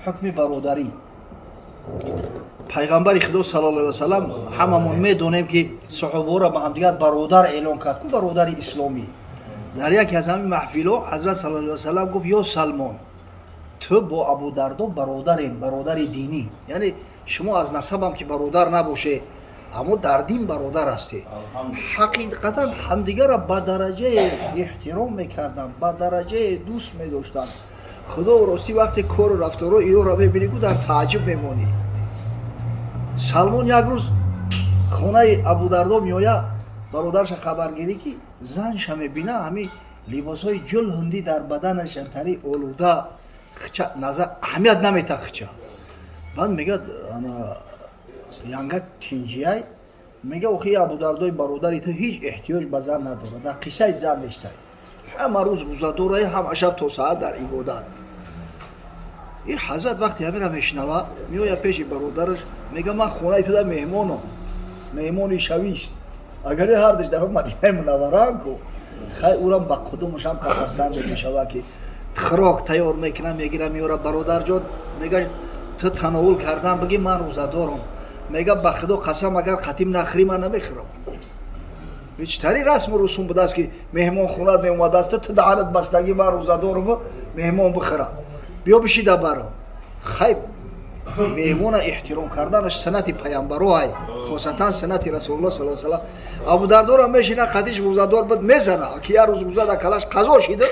Ҳукми бародарӣ. Пайғамбари Худо саллаллоҳу алайҳи васаллам, ҳамамон медонем, ки саҳобаҳоро ба ҳамдигар бародар эълон кард ку, бародари исломӣ. Дар яке аз ҳамин маҳфилҳо ҳазрат саллаллоҳу алайҳи васаллам гуфт: «Ё Салмон, ту бо Абудардо бародарен, бародари динӣ, яъне шумо аз насабам ки бародар набоше, аммо дар дин бародар ҳастед». Ҳақиқатан ҳамдигарро ба дараҷаи эҳтиром мекарданд, ба дараҷаи дӯст медоштанд. Худо ростӣ, вақте кору рафторо иёро мебинӣ ку, дар тааҷҷуб мемонӣ. Салмон як рӯз хонаи Абудардо меояд, бародарша хабаргирӣ, ки занша мебина, ҳамин либосҳои ҷулҳундӣ дар баданаш, тари олуда, хича назар аҳамият намета хича. Баъд мегӯяд: «Янга тинҷияй?» Мега: «Охи, Абудардои бародари ту ҳеҷ эҳтиёҷ ба зан надорад, дар қиссаи зан нестай, ҳама рӯз рӯзадорай, ҳама шаб то саҳар дар ибодат». Ин ҳазрат вақте ҳамира мешунава, меояд пеши бародараш, мега: «Ман хонаи туда меҳмонам, меҳмони шавист». Агари ҳардуш дар Мадинаи Мунаввараан ку, хай, урам ба қудумашам хурсанде мешава, ки хӯрок тайёр мекунам, мегира, меёра. «Бародарҷон», мега, «ту тановул кардан биги, ман рӯзадорам». Мега: «Ба Худо қасам, агар қатим нахӯрӣ, ман намехӯрам». Ҳечтари расму русум будааст, ки меҳмон хонат меомадааст, ту даҳанат бастагӣ, ман рӯзадорам, меҳмон бихӯра, биё бишида баро. Хай, меҳмона эҳтиром карданаш суннати паямбароай, хосатан суннати Расулулло са салам. Абудардора мешина, қадиш рӯзадор буд, мезана, ки як рӯз рӯза дар калаш қазо шида,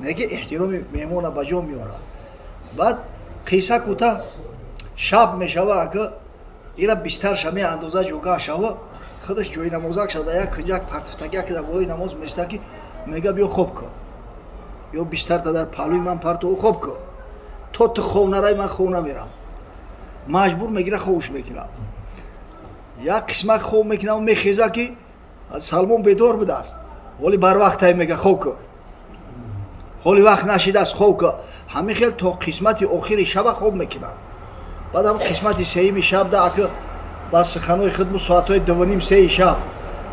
неки эҳтироми меҳмона ба ҷо меорад. Баъд қисса кӯтаҳ, шаб мешава, ака, ира бистарша меандоза, ҷогаҳ шава, худаш ҷои намозак шада, як кунҷак партуфтагия, ки дар болои намоз места, ки мега: «Биё, хоб кун, ё бистарта дар паҳлӯи ман парту, хоб кун, то ту хов нарай, ман хов намерам». Маҷбур мегира, ховш мекунад, як қисмат хоб мекунам, мехеза, ки Салмон бедор будааст. «Ҳоли барвақтай», мега, «хоб кун, ҳоли вақт нашидааст, хоб кун». Ҳамин хел то қисмати охири шаба хоб мекунад. Баъд ҳам қисмати сеюми шаб да, ака, ба суханои худ, соатҳои 2:30, 3-и шаб,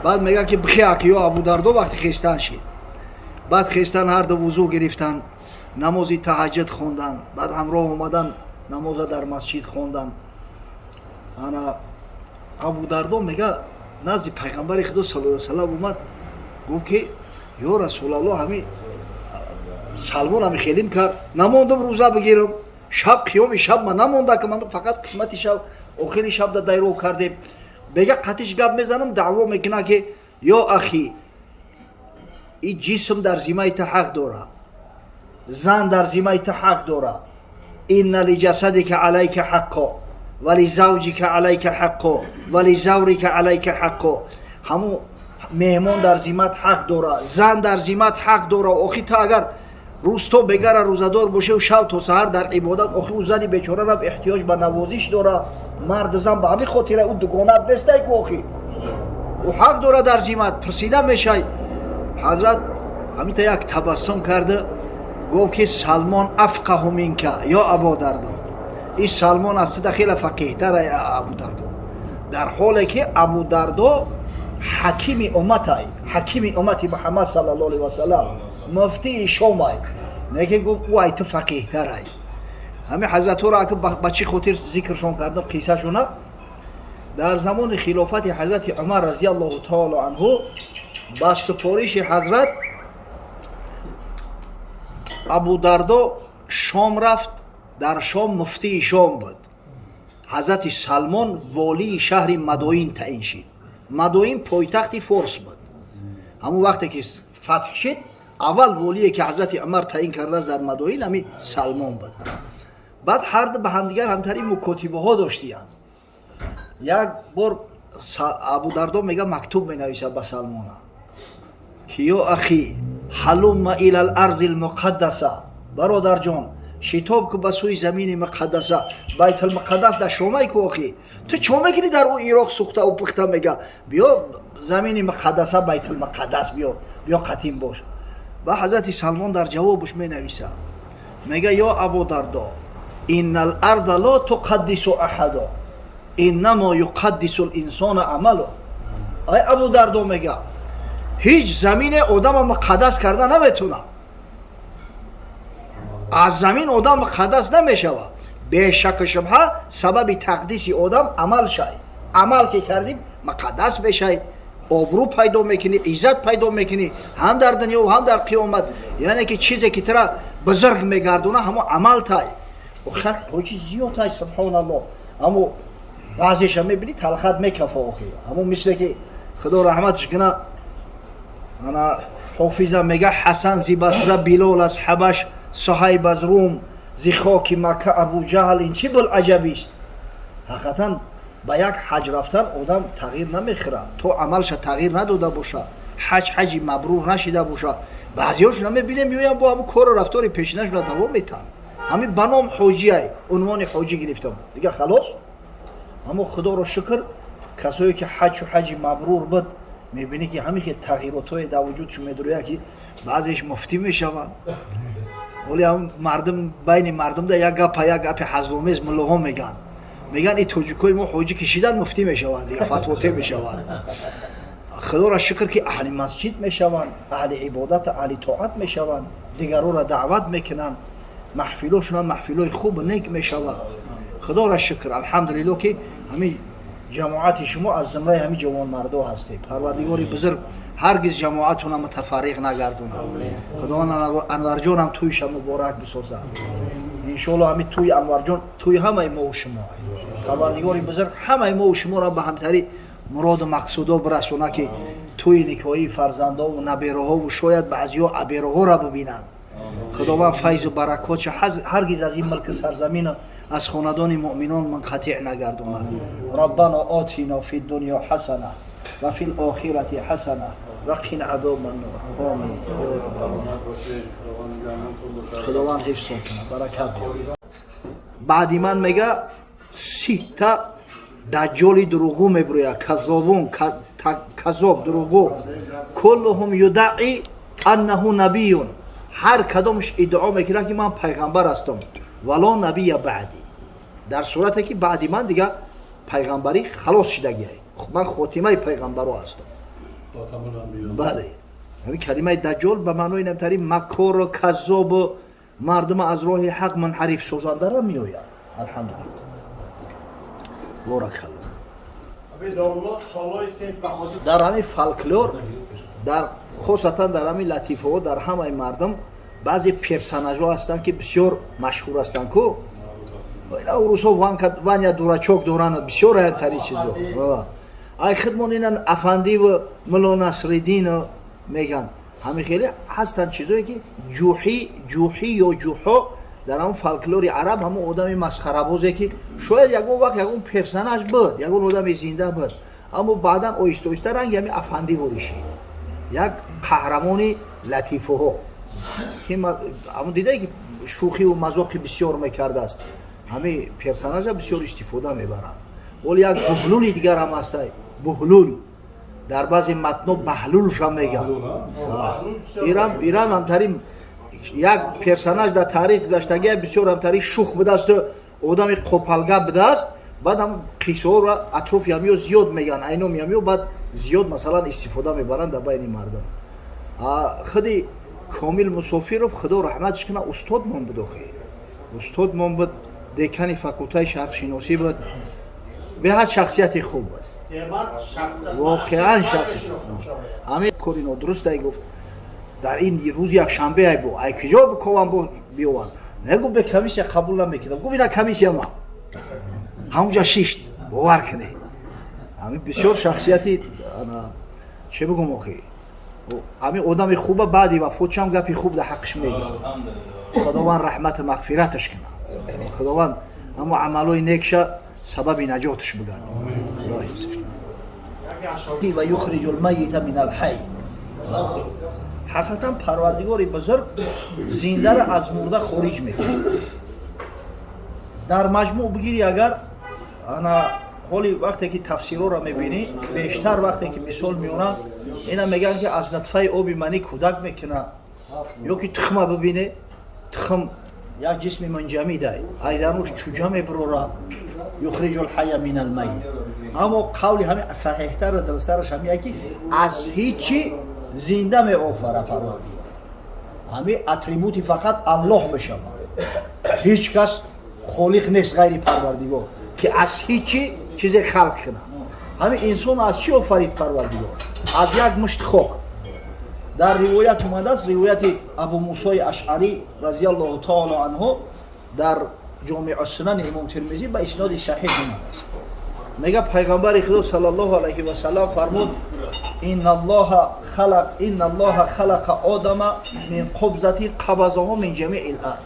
баъд мега, ки бихе, аки, ё Абудардо. Вақти хестан шид, баъд хестан, ҳарду вузӯ гирифтан, намози таҳаҷҷуд хондан, баъд ҳамроҳ омадан, намоза дар масҷид хондан. Ана Абудардо мега, назди пайғамбари Худо саллаллоҳу салам омад, гуфт, ки ё Расулаллоҳ, ҳами Салмон ҳами хелим кард, намондум рӯза бигирам, шаб, қиёми шаб ма намонда, ки ман фақат қисмати шаб, охири шаб да дайров кардем. Бега қатиш гап мезанам, даъво мекунад, ки ё ахи, и ҷисм дар зиммаи ту ҳақ дора, зан дар зиммаи ту ҳақ дора. Инна лиҷасадика алайка ҳаққо ва лизавҷика алайка ҳаққо ва лизаврика алайка ҳаққо. Ҳамун меҳмон дар зиммат ҳақ дора, зан дар зиммат ҳақ дора. Охи, ту агар рӯз то бегара рӯзадор бошеву шаб то саҳар дар ибодат, охи, ӯ зани бечорарам эҳтиёҷ ба навозиш дора. Марду зан ба ҳамин хотира, ӯ дугонат нестай ку, охи, ӯ ҳақ дора дар зиммат, пурсида мешай. Ҳазрат ҳаминта як табассум карда гуфт, ки Салмон афқаҳу минка, ё Абудардо. Ин Салмон аз туда хеле фақеҳтар, Абудардо. Дар ҳоле ки Абудардо ҳакими умматай, ҳакими уммати Муҳаммад саллаллоҳу алайҳи васалам, муфтии Шомай, неки гуфт: «Ӯ ай ту фақеҳтарай». Ҳамин ҳазратҳоро ака ба чӣ хотир зикршон кардам қиссашона? Дар замони хилофати ҳазрати Умар разиаллоҳу таоло анҳу, ба супориши ҳазрат, Абудардо Шом рафт, дар Шом муфтии Шом буд. Ҳазрати Салмон волии шаҳри Мадоин таъин шид. Мадоин пойтахти Форс буд. Ҳамон вақте ки фатҳ шид, аввал волие ки ҳазрати Умар таъин кардааст дар Мадоин, ҳамин Салмон буд. Баъд ҳарду ба ҳамдигар ҳамтари мукотибаҳо доштиянд. Як бор Абудардо мега, мактуб менависад ба Салмона, ки ё ахи, ҳалумма ила ларзи лмуқаддаса, бародарҷон, шитоб ку ба сӯи замини муқаддаса, Байтулмуқаддас дар Шомай ку. Охи, ту чо мекунӣ дар ӯ Ироқ сӯхтау пухта? Мега: «Биё замини муқаддаса, Байтулмуқаддас, биё, биё, қатим бош». Ба ҳазрати Салмон дар ҷавобаш менависа, мега: «Ё Абудардо, инна ларда ло туқаддису аҳадо, иннамо юқаддису линсона амалу». Ай Абудардо, мега, ҳеҷ замине одама муқаддас карда наметунад, аз замин одам муқаддас намешавад. Бешаку шубҳа сабаби тақдиси одам амал шай. Амал ки кардим, муқаддас мешай, обрӯ пайдо мекунӣ, иззат пайдо мекунӣ ҳам дар дунё ҳам дар қиёмат. Яъне ки чизе ки тура бузург мегардона, ҳамо амал тай. Охир ҳоҷи зиёд тай, субҳоналлоҳ. Аммо баъзеша мебинӣ, талхат мекафа охир. Ҳамо мисле ки худо раҳматш куна, ана ҳофиза мега: «Ҳасан зи Басра, Билол аз Ҳабаш, Суҳайб аз Рум, зи хоки Макка Абуҷаҳл, ин чӣ булаҷабист?» Ҳақиқатан ба як ҳаҷ рафтан одам тағйир намехӯрад, то амалша тағйир надода боша, ҳаҷ ҳаҷи мабрур нашида боша. Баъзеҳошона мебинем, меоям, бо ҳамн кору рафтори пешинашона давом метаҳанд. Ҳамин ба ном ҳоҷиай, унвони ҳоҷӣ гирифтам, дига халос. Аммо худоро шукр, касое ки ҳаҷу ҳаҷи мабрур буд, мебинӣ ки ҳамин хел тағйиротҳое дар вуҷудшон медурояд, ки баъзеш муфтӣ мешаванд. Оли ҳам мардум, байни мардумда як гапа, як гапи ҳазломез муллоҳо мегӯянд: «И тоҷикои мо ҳоҷӣ кишидан, муфтӣ мешаванд, дига фатвоте мешаванд». Худоро шукр, ки аҳли масҷид мешаванд, аҳли ибодат, аҳли тоат мешаванд, дигарора даъват мекунанд, маҳфилошона маҳфилои хубу нек мешавад. Худоро шукр, алҳамдулилло, ки ҳамин ҷамоати шумо аз зумраи ҳамин ҷавонмардо ҳастед. Парвардигори бузург ҳаргиз ҷамоатона мутафарриқ нагардонад. Худованд Анварҷонам тӯйша муборак бисозад, иншоалло. Ҳамин тӯи Анварҷон тӯи ҳамаи мову шумо. Парвардигори бузург ҳамаи мову шуморо ба ҳамтари муроду мақсудо бирасона, ки тӯи никоҳии фарзандову набераҳову шояд баъзиҳо абераҳоро бибинанд. Худованд файзу баракотша ҳаргиз аз ин мулки сарзамина, аз хонадони муъминон мунқатиъ нагардонад. Раббано отино фи дунё ҳасана ва фи лохирати ҳасана ва қина азоба ннор. Омин. Худованд ҳифзтон кунад, баракат. Баъди ман, мега, 30-та даҷҷоли дурӯғгӯ мебурӯяд, казобун, казоб, дурӯғгӯ. Куллуҳум юдаъи аннаҳу набиюн. Ҳар кадомш иддао мекунад, ки ман пайғамбар ҳастам. Вало набия баъди, дар сурате ки баъди ман дига пайғамбарӣ халос шидагиай, ман хотимаи пайғамбаро ҳастам. Бале, ҳамин калимаи даҷҷол ба маънои намтари макору казобу мардума аз роҳи ҳақ мунҳариф созандара меояд. Алҳамдулилла, боракалло. Дар ҳамин фолклор, дар хосатан дар ҳамин латифаҳо, дар ҳамаи мардум баъзе персонажҳо ҳастанд, ки бисёр машҳур ҳастанд ку. Русо Ваня Дурачок доранд, бисёр ҳамтари чизо. Ай хидмон инан Афандиву Мулло Насриддину меган. Ҳамин хеле ҳастанд чизое, ки ҷуҳӣ, ҷуҳӣ ё ҷуҳо дар ҳамон фолклори араб, ҳамон одами масхарабозе, ки шояд ягон вақт ягон персонаж буд, ягон одами зинда буд, аммо баъдан оҳиста оҳиста ранги ҳамин Афандӣ воришид, як қаҳрамони латифаҳо, ки ҳамон дидае, ки шӯхиву мазоқи бисёр мекардааст. Ҳамин персонажа бисёр истифода мебаранд. Вале як Буҳлули дигар ҳам ҳастай. Буҳлул дар баъзе матно Баҳлулша меган. Ирам ҳамтари як персонаж дар таърих гузаштагия, бисёр ҳамтари шух будасту одами қопалгап будааст. Баъд ҳам қиссаҳоро атрофи ҳамиё зиёд меган, айноми ҳамиё баъд зиёд масалан истифода мебаранд дар байни мардум. Худи Комил Мусофиров, худо раҳматш кунад, устодмон буд, охи устодмон буд, декани факултаи шарқшиносӣ буд, беҳад шахсияти хуб буд, воқеан шахс. Ҳамин кори нодурустай, гуфт, дар ин рӯзи якшанбе ай бо ай киҷо ковам бо биёванд. Негу, бе комиссия қабул намекунам, гуфт. Ина комиссия ма ҳамунҷа шишт, бовар кунед. Ҳамин бисёр шахсияти, че бигум, охи ҳамин одами хуба баъди вафотшам гапи хуб дар ҳаққиш мегӯяд. Худованд раҳмату мағфираташ кунад, худованд ҳамо амалҳои некша сабаби наҷоташ бигардонад. Ва юхриҷу лмайита мин алҳай. Ҳақиқатан парвардигори бузург зиндара аз мурда хориҷ мекунад. Дар маҷмӯъ бигирӣ агар, ана ҳоли вақте ки тафсирҳоро мебинӣ, бештар вақте ки мисол меоранд, ина мегӯянд, ки аз натфаи оби манӣ кӯдак мекунад, ё ки тухма бибине, тухм як ҷисми мунҷамидай, айдаруш чуҷа мебурора. Юхриҷу лҳая мин алмайит. Аммо қавли ҳами саҳеҳтару дурусттараш ҳамия, ки аз ҳичи зинда меофара парвардигор. Ҳами атрибути фақат Аллоҳ мешавад, ҳеҷ кас. Холиқ нест ғайри Парвардигор, ки аз ҳичи чизе халқ кунад. Ҳамин инсон аз чӣ офарид Парвардигор? Аз як мушт хок. Дар ривоят омадааст, ривояти Абу Мусои Ашъарӣ разиаллоҳу таоло анҳу, дар Ҷомеъ Сунани Имом Термизӣ ба исноди саҳиҳ омадааст. Мега, Пайғамбари Худо саллаллоҳу алайҳи васалам фармуд: «Инналлоҳа халақа Одама мин қубзати қабазаҳу мин ҷамиил арз».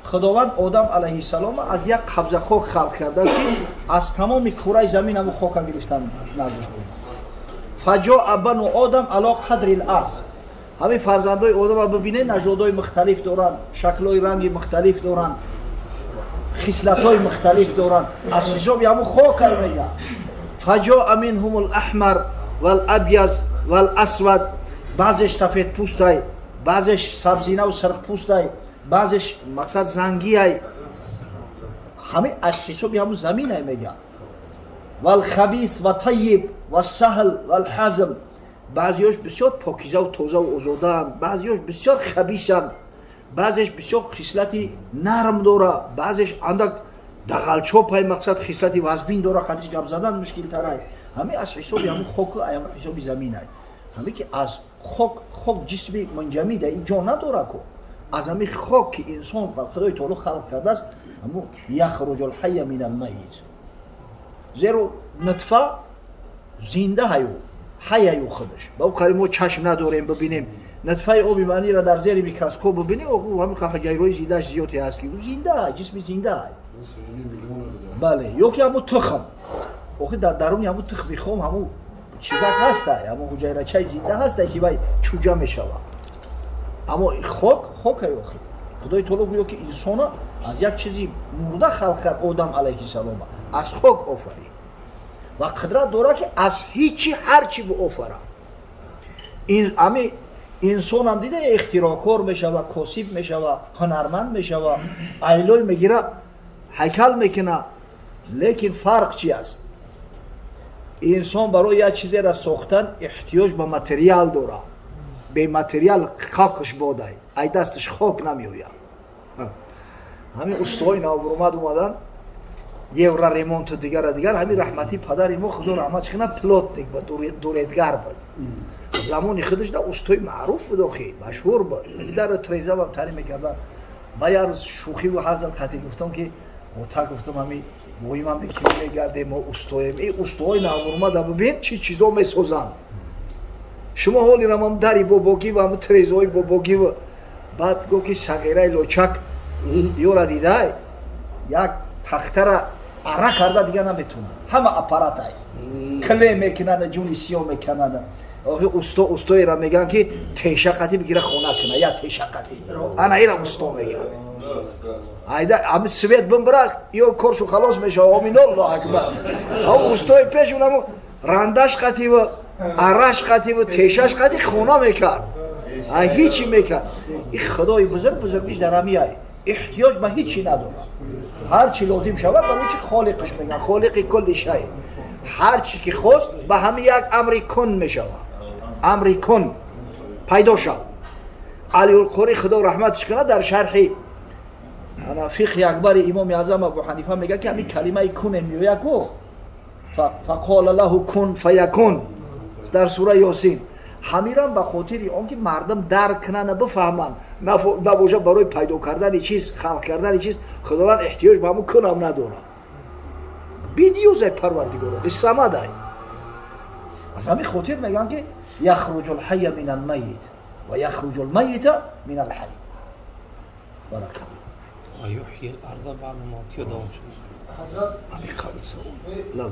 Худованд Одам алайҳиссалом аз як қабза хок халқ кардааст, ки аз тамоми кураи замин ҳамун хока гирифтан наздиш буд. فجاء بنو آدم على قدر الأرض. Ҳамин фарзандои одама бибинед, нажодҳои мухталиф доранд, шаклҳои ранги мухталиф доранд, хислатҳои мухталиф доранд, аз ҳисоби ҳамун хока. Мега: فجاء منهم الأحمر والأبيض والأسود. Баъзеш сафедпӯстай, баъзеш сабзинаву сирхпӯстай, баъзеш, мақсад, зангиай. Ҳамин аз ҳисоби ҳамун заминай. Мега: والخبيث والطيب والسهل والحزم. Баъзиёш бисёр покизаву тозаву озодаанд, баъзиёш бисёр хабисанд, баъзеш бисёр хислати нарм дора, баъзеш андак дағалчопай, мақсад, хислати вазбин дора, қадиш гап задан мушкилтарай. Ҳамин аз ҳисоби ҳамун хоку ҳисоби заминай. Ҳамин ки аз хок, хок ҷисми мунҷамида, и ҷон надора ку, аз ҳамин хок ки инсон Худои таоло халқ кардааст, ҳамун يخرج الحي من الميت. Зеро нутфа зинда ҳаю ҳаяю худаш ба ӯ мо чашм надорем бибинем. Нутфаи оби маниро дар зери микроскоп бибинем, ҳамин ҳуҷайраҳои зиндааш зиёде ҳаст, ки зинда, ҷисми зинда. Бале, ё ки ҳамун тухм, охи дар даруни ҳамун тухми хом ҳамун чизак ҳастай, ҳамун ҳуҷайрачаи зинда ҳастай, ки вай чуҷа мешавад. Аммо хок хокай. Охи Худои таоло гӯё ки инсона аз як чизи мурда халқ кард. Одам алайҳиссалома аз хок офарид ва қудрат дорад, ки аз ҳичи ҳар чи биофарад. Ами инсонам дида, ихтироъкор мешава, косиб мешава, ҳунарманд мешава, айлой мегира, ҳайкал мекуна. Лекин фарқ чи аст? Инсон барои як чизеро сохтан эҳтиёҷ ба материал дорад. Бематериал хокш бодай, ай дасташ хок намеояд. Ҳамин устоҳои навбурумад омадан, евроремонту дигара дигар. Ҳамин раҳмати падари мо, Худо раҳматш кунад, плотник буд, дуредгар буд. Замони худаш да устои маъруф буд, охи машҳур буд. Дар трезавам тари мекардан. Ба як рӯз шӯхиву ҳазл қатӣ гуфтам, ки ота, гуфтам, ҳами воимам ки мегардем, мо устоем. И устоҳои навбурумада бибин, чӣ чизо месозанд. Шумо ҳолирамам дари бобогӣ ва ҳамн трезои бобогӣ. Баъд гуфт, ки сағираи лочак ёра дидай, як тахтара ара карда дига наметунад, ҳама аппаратай кле мекунанд, ҷуни сиё мекунанд. Охи усто устоеро мегӯянд, ки теша қатӣ бигира, хона куна, я теша қатӣ, ана ира усто мегӯянд. Айда ами свет бимбира, ё коршу халос мешава. Омин, Аллоҳ акбар. Ам устои пеш унамо рандаш қативу араш қативу тешаш қати хона мекард, ай ҳичи мекард. И Худои бузург бузургиш дар ҳамияй, эҳтиёҷ ба ҳичи надорад. Ҳар чи лозим шавад, барои чи холиқш мегӯянд خالق كل شيء. Ҳар чи ки хост, ба ҳами як амри кун мешавад. Амри кун, пайдо шав. Алиулқурӣ, Худо раҳматш кунад, дар шарҳи ана фиқҳи акбари Имоми Аъзам Абу Ҳанифа мегӯяд, ки ҳамин калимаи куне меояд ку, فقال له كن فيكون дар сураи Ёсин, ҳамирам ба хотири он ки мардум дарк кунанд, бифаҳманд, набошад барои пайдо кардани чиз, халқ кардани чиз Худованд эҳтиёҷ ба ҳамун кунам надорад. Бениёзай Парвардигоро, самадай. Аз ҳамин хотир мегӯянд, ки يخرج الحي من الميت ويخرج الميت من الحي. بارك الله. ويحيي الأرض بعد موتها. ҳамин қабил савол. Лаб.